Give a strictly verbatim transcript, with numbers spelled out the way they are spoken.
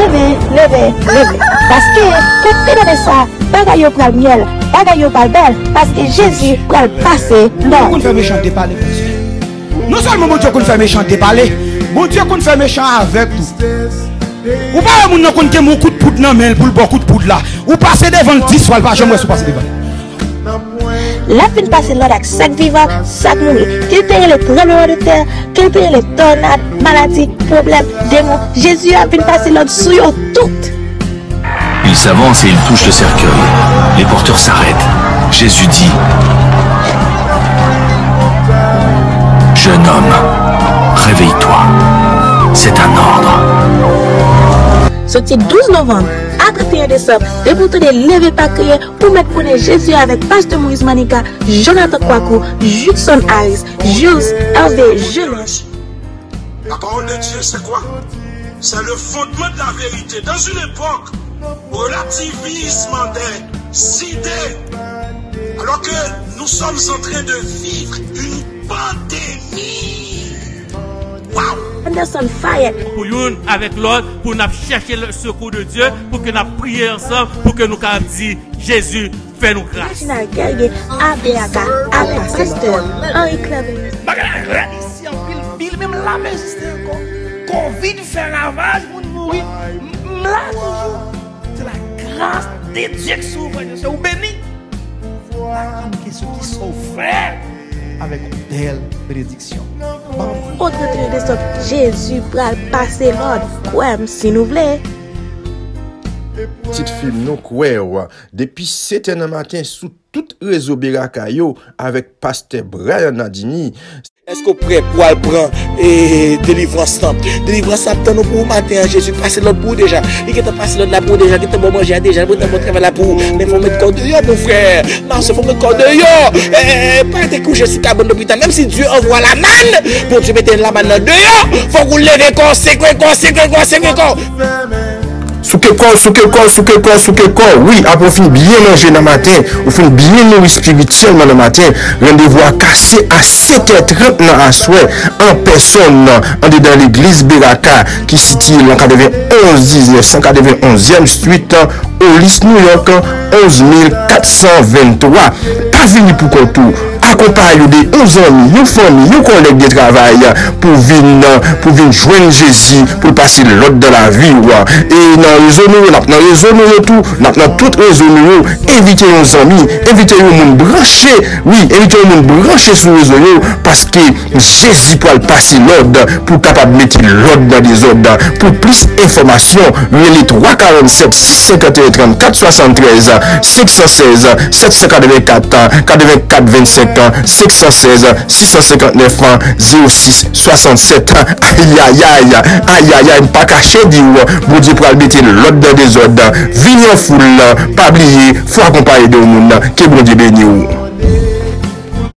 Leve, leve, leve. Paske, koute tande sa, bagay yo pral myèl, bagay yo pral bèl, paske Jezi pral pase lòd. Bondye konn fè mechan depale konsa. Non sèlman Bondye konn fè mechan depale, Bondye konn fè mechan avèg tou. Ou pa wè moun nan konn kenbe yon kout poud nan men l pou l ba w kout poud la. Ou pase devan l dis fwa, l pa janm wè si w pase devan l. L ap vin pase lòd ak sa k vivan, sa k mouri. Ke l te rele tranblemanntè, ke l te rele tònad, maladi, pwoblèm, demon, Jezi ap vin pase lòd sou yo tout. Il s'avance et il touche le cercueil. Les porteurs s'arrêtent. Jésus dit, jeune homme, réveille-toi. C'est un ordre. Soti douz novanm a trannteyen desanm, depi w tande Leve pa kriye, ou mèt konnen Jezi avèk Pastè Moïse Manica, Jonathan Kouakou, Judson Harris, Jules, Hervé, Jeunesse. La parole de Dieu, c'est quoi? C'est le fondement de la vérité. Dans une époque où relativisme des idées, alors que nous sommes en train de vivre une pandémie. Wow! Anderson Fayette. Pou youn avèk lòt, pou n ap chèche le sekou de Dye, pou ke n ap priye ansanm, pou ke nou kapab di, Jezi, fè nou gras. Reginald Guerrier, Abbé Aka, Aka, Pastè Henri Clermont. Bagay la rèd isi anpil, bil menm la pèsiste ankò. Kovid fè ravaj, moun mouri. M, m la toujou. C'est la grâce de Dieu ki sou ou, frè, sè, ou beni. Ou pa konn kesyon ki sa w fè avèk yon bèl benediksyon. Ban m. O trannteyen desanm, Jezi pral pase lòd. Kwè m si nou vle. Tit fim nou kwè w. Depi sèt è nan maten sou tout rezo Beraka yo avèk pastè Brian Nadini. Èske w prè pou al pran, e, delivrans lan? Delivrans la ap tann ou pou ou maten an. Jezi pase lòd pou ou deja. Li gentan pase lòd la pou ou deja. Gentan ba w manje a deja. Li gentan ba w travay la pou ou. Men fò w met kò w deyò, mon frè. Ma sè, fò w met kò w deyò. E, e, e, pa rete kouche sou kabann lopital. Menm si Dye anvwa lamàn, Bondye mete lamàn nan deyò. Fòk ou leve kò w, sekwe kò w, sekwe kò w, sekwe kò w. Souke kò w, souke kò w, souke kò w, souke kò w. Wi, apre w fin byen manje nan maten, ou fin byen nouri espirityèlman nan maten, randevou a kase a sèt è trant nan aswè, an pèsòn, andedan legliz Beraka, ki sitiye nan katrevenonz diznèf san katrevenonzyèm Street, Hollis, New York, onz mil kat san venntwa. Pa vini pou kont ou. Akonpaye w de yon zanmi, yon fanmi, yon kòlèg de travay pou vin, pou vin jwenn Jezi, pou l pase lòd nan lavi w. E nan rezo nou yo, n ap nan rezo nou yo tou, n ap nan tout rezo nou yo. Envite yon zanmi, envite yon moun branche, wi, envite yon moun branche sou rezo yo, paske Jezi pral pase lòd pou kapab mete lòd nan dezòd. Pou plis enfòmasyon, rele twa karannsèt, senkanteyen trannkat, swasanntrèz, senk san sèz, sèt san katrevenkat, katrevenkat vennsenk, senk san sèz, sis san senkantnèf, zewo sis swasannsèt. Ayayay, ayayay, m pa kache di w, Bondye pral mete lòd nan dezòd. Vini an foul, pa bliye, fò akonpaye de yon moun. Ke Bondye beni w.